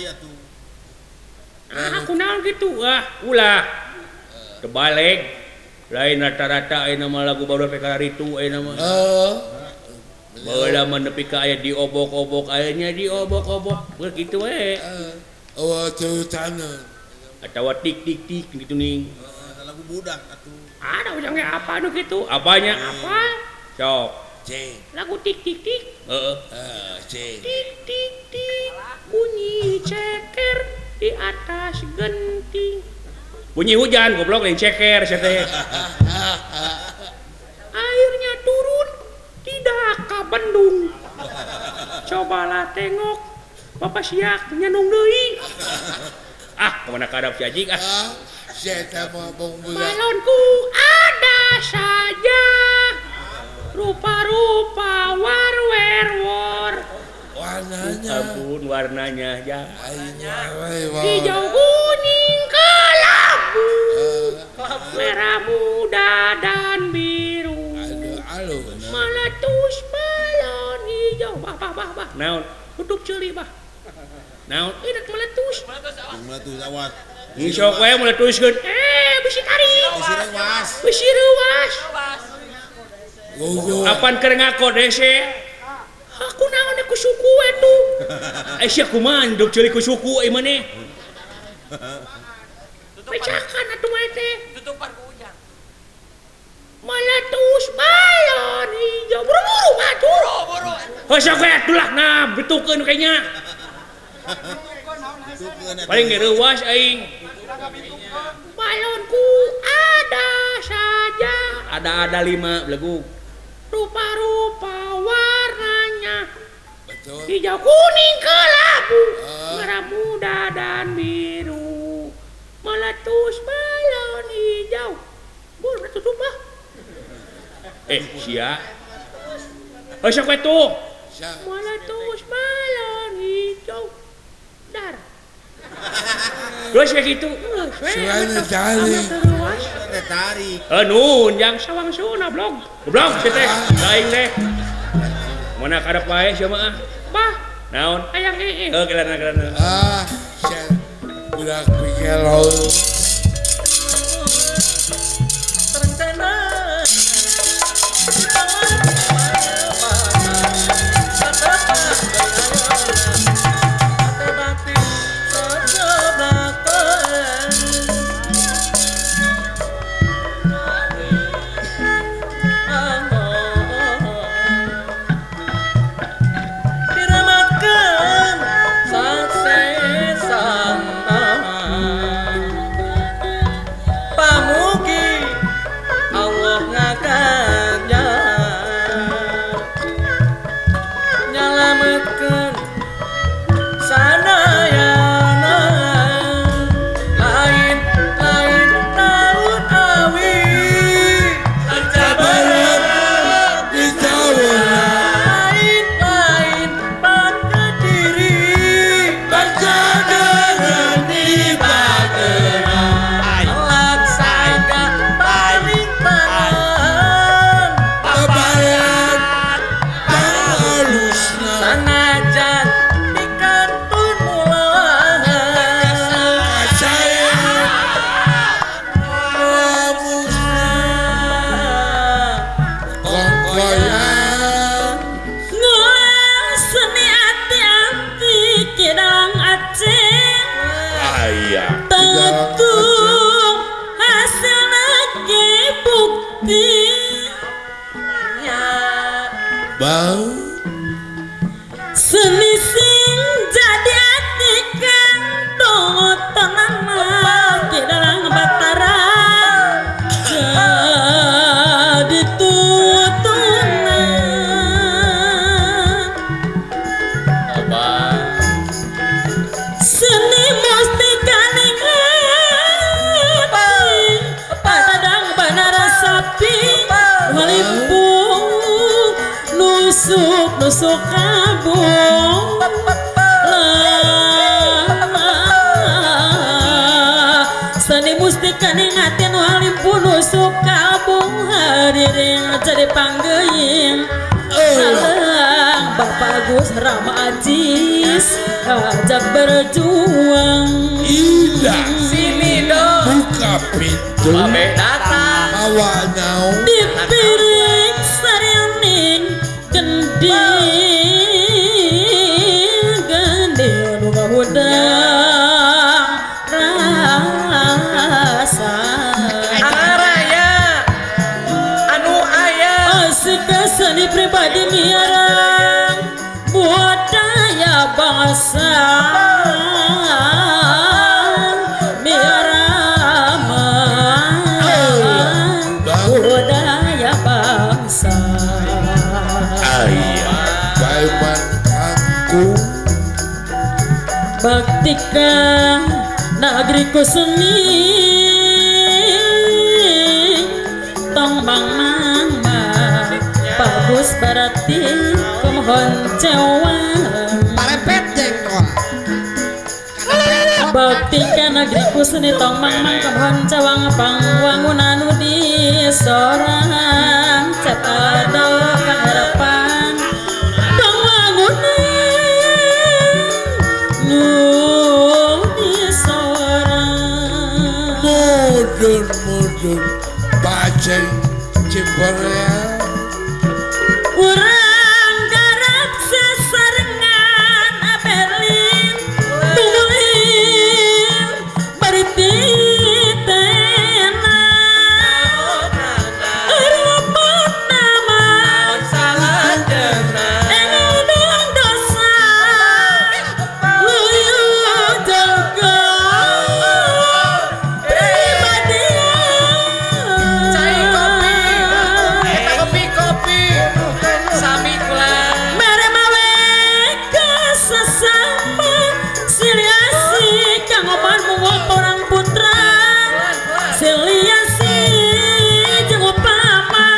atuh. Ah, kunaon kitu? Ah, ulah. Terbalik. Lain rata-rata ayeuna mah lagu barudak teh kararitu ayeuna mah. Heeh. Baheula mah nepi ka aya diobok-obok aya nya diobok-obok. Geus kitu we. Heeh. Eueuh ceutana. Atawa tik tik tik gitu ning. Heeh, lagu budak atuh. Ada ujang ge apa nu kitu? Apanya? Apa? Sok. Ceng. Lagu tik tik tik. Heeh. Heeh, ceng. Tik tik tik bunyi ceker di atas genting. Bunyi hujan goblok lain ceker sia teh. Airnya turun tidak kabendung. Cobalah tengok bapak siak nyenung deui. Ah, kemana kadap si anjing ah. Sia teh mah bong budak. Balonku ada saja. Rupa-rupa war-wer-wor. Warnanya. Ampun warnanya ya. Hijau kuning kelabu. Merah muda dan biru. Meletus balon hijau. Bah bah bah bah. Naon? Tutup ceuli bah. Naon? Ieu meletus. Meletus awas. Sok we meletuskeun. Bisi tarik. Bisi reuwas. Bisi reuwas. Apan keur ngako dese? Aku naon ku suku atuh. Sia kumaha nduk ceuli ku suku ieu maneh. Pecakan atuh mah teh. Tutupan ku ujang. Meletus balon hijau. Buru-buru atuh. Buru-buru. Heuh sok we atuh lah nah bitukeun kayaknya. Paling ge reuwas aing. Balonku ada saja. Ada-ada 5 belegug. Rupa-rupa warnanya. Betul. Hijau kuning kelabu, merah muda dan biru. Meletus balon hijau. Bur tutup bah. Sia. Heuh sok we tuh. Meletus balon hijau. Dar. Terus kayak gitu. Suara tarik. Tarik. Nun yang sawang suna blog. Goblok si teh. Lain teh. Mana karep wae sia mah. Bah, naon? Hayang heeh. Heuh kelana-kelana. Ah, sia budak pikelo. Terencana. Bau seni sing jadi ati kang tenang mati dalam batara jadi tutunan seni mesti kaning ati padang banara sapi melimpung nusuk nusuk kabung seni mustika ningatin walimpu nusuk kabung hadirin jadi panggeuing. Bapak Agus Rama Ajis ajak berjuang. Ida sini dong buka pintu Babe datang hawa naon di piring sarining gending gending nu ngahudang rasa araya anu aya asik seni pribadi miarang budaya bangsa budaya bangsa. Ayah baiman kangkung baktika nagriku seni tong mang mang bagus berarti kemohon cewang parepet jengkol. Baktika nagriku seni tong mang mang kemohon cewang pangwangunan nu di sorang cepat harapan pangwangunan nu di sorang mudun mudun baceng cimperean urang garap sesarengan Berlin tungguin bari titena erlopot nama salajengna engudang dosa luyuh jaga pribadi cai kopi eta kopi kopi sami kula mere mawe kesesama silih asih kang oman muwok orang putra silih asih jeung upama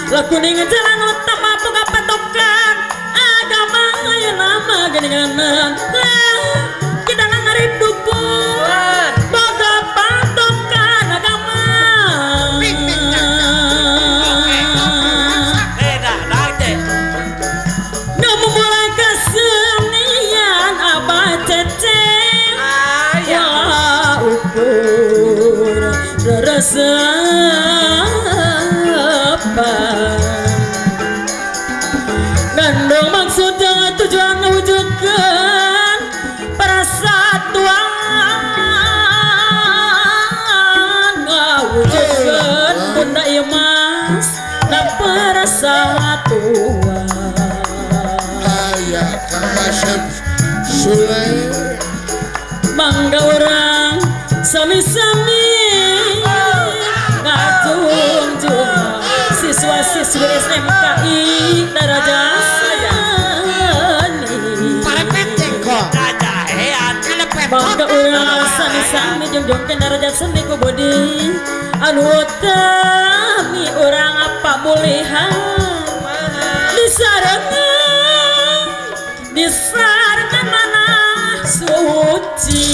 lah kuning jalan utama boga patokan agama ayeuna mah geuningan kita ngarip dukung boga patokan agama. Ngamumulai kesenian abah ceceng aya wah ukur reresepan gandong maksud jangan tujuan mewujudkan persatuan ngawujudkan bunda imas na persatuan. Ayah Kang Asep Sule mangga urang sami-sami ngajungjung siswa-siswi SMKI darajah seni parepet jengkol mangga urang sami-sami jungjungkeun darajat seni ku budi anu utami urang apa mulihan disarengan disarengan manah suci.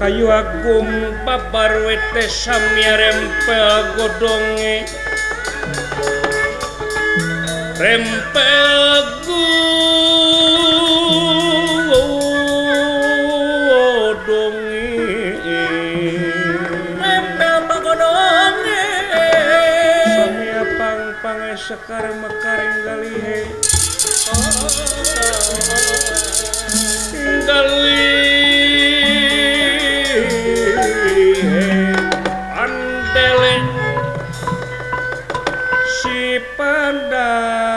Kayu agung babar wete samya rempel godonge rempel godonge rempel pagodonge samya pang-pange sekar mekaring galihe galihe andele si pandang.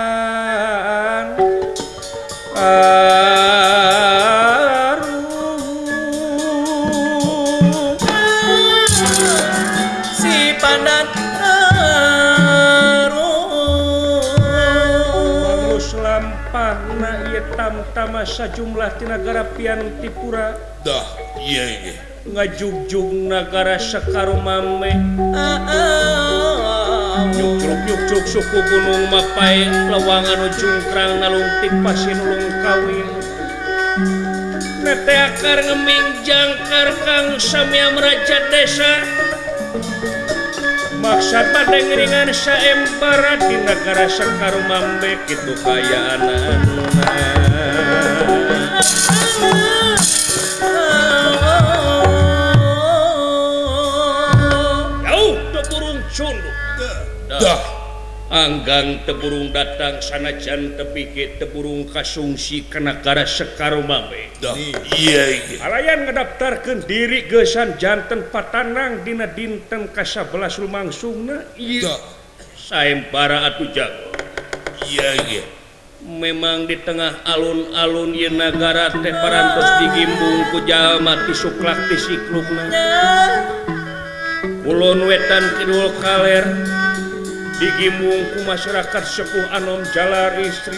jalma sajumlah ti nagara Piantipura. Dah iya iya. Ngajugjug nagara Sekarumame. Nyukcruk-nyukcruk suku gunung mapai lawang anu jungkrang nalungtik pasinulung kawin. Nete akar ngeming jangkar kang samya meraja desa. Maksad bade ngiringan saembara di nagara Sekarumambe kitu kayaanana. Jauh teu burung cunduk. Dah. Anggang teu burung datang sanajan teu pike teu burung kasungsi ka nagara Sekarumambe. Dah. Iya iya. Alayan ngedaftarkeun diri geusan janten patanang dina dinten ka-11 lumangsungna ieu. Dah. Saembara atuh jago. Iya iya. Memang di tengah alun-alun ieu nagara teh parantos digimbung ku jalma ti suklak ti siklukna. Kulon wetan kidul kaler digimbung ku masyarakat sepuh anom jalar istri.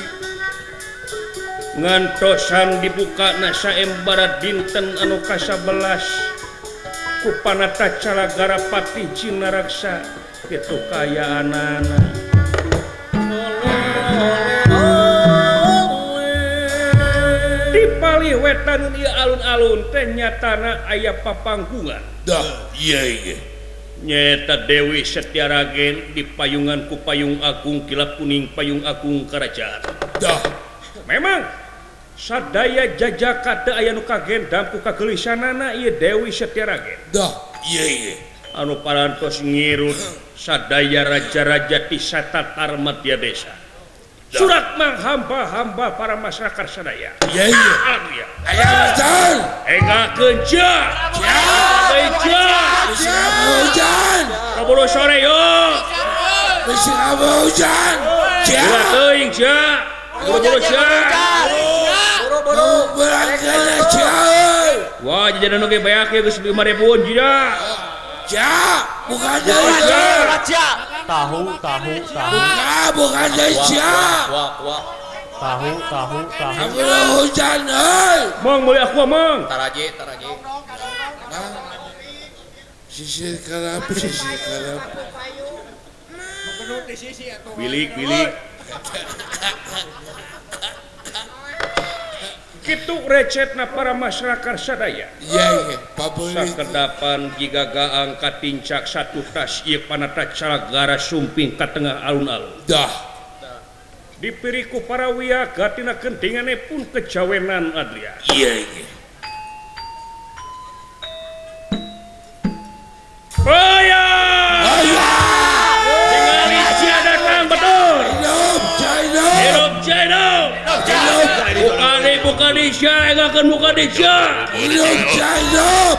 Ngantosan dibuka saembara dinten anu ka-11 ku panata calagara Patih Cinaraksa kitu kayaanana. Di palih wetan ieu alun-alun teh nyatana aya papanggungan. Dah iya iya. Nyaeta Dewi Setiaragen di payungan ku payung agung kilap kuning payung agung kerajaan. Dah. Memang sadaya jajaka teu aya nu kagendam ku kageulisanana ieu Dewi Setiaragen. Dah iya iya. Anu parantos ngirut sadaya raja-raja ti satatar madya desa. Surat manghamba-hamba para masyarakat sadaya. Iya iya. Aya. Aya hujan. Engakeun ja. Ja. Hujan. Kaburu sore yo. Bisi hujan. Ja. Ulah teuing ja. Buru-buru ja. Buru-buru. Berangkat ja. Wah, jajanan oge beak ye geus 5.000-an ja. Ja, bukan dari ja. Tahu, tahu, tahu. Bukan dari ja. Tahu, tahu, tahu. Kaburu hujan euy. Mang meuli aku mang. Taraje, taraje. Sisir kalap, sisir kalap. Bilik, bilik. Kitu recetna para masyarakat sadaya. Iya iya, pabeuli. Sakedapan gigagaang katincak satu tas ieu panata calagara sumping ka tengah alun-alun. Dah. Dipiriku para wiyaga tina gentingane pun kejawenan Adria. Iya iya. Aya! Aya! Tingali sia datang betul. Hidup China. Hidup China. Buka di sia, engakeun buka di sia. Hidup China.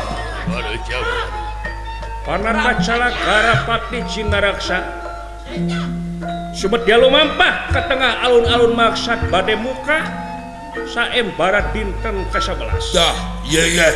Panata calagara Patih Cinaraksa. Sumet dia lumampah ke tengah alun-alun maksad bade muka saembara dinten ka-11. Dah, iya iya.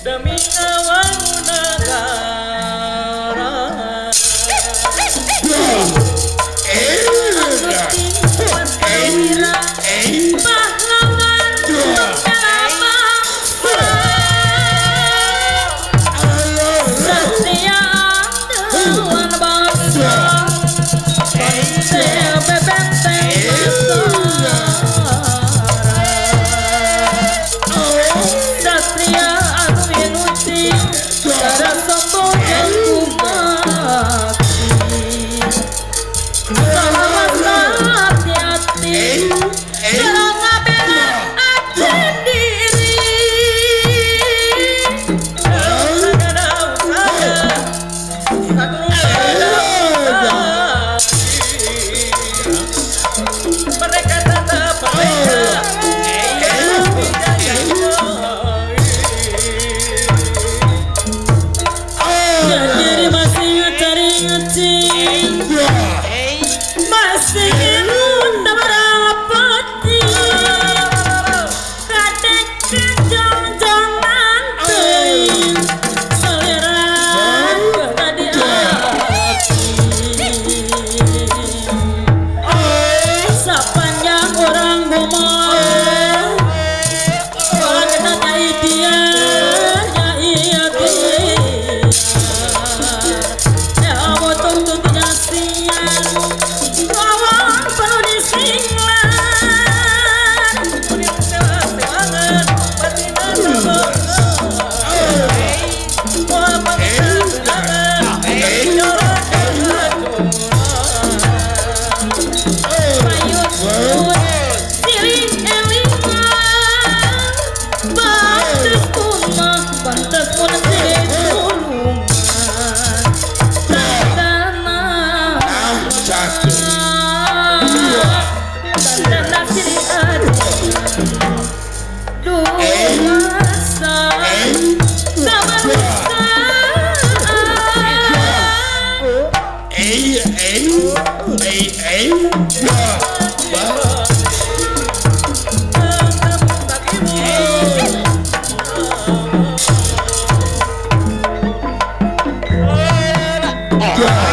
Demi awangun negara. Pahlawan bangsa, setia dengan bangsa, satria anu minuti. 1, 2,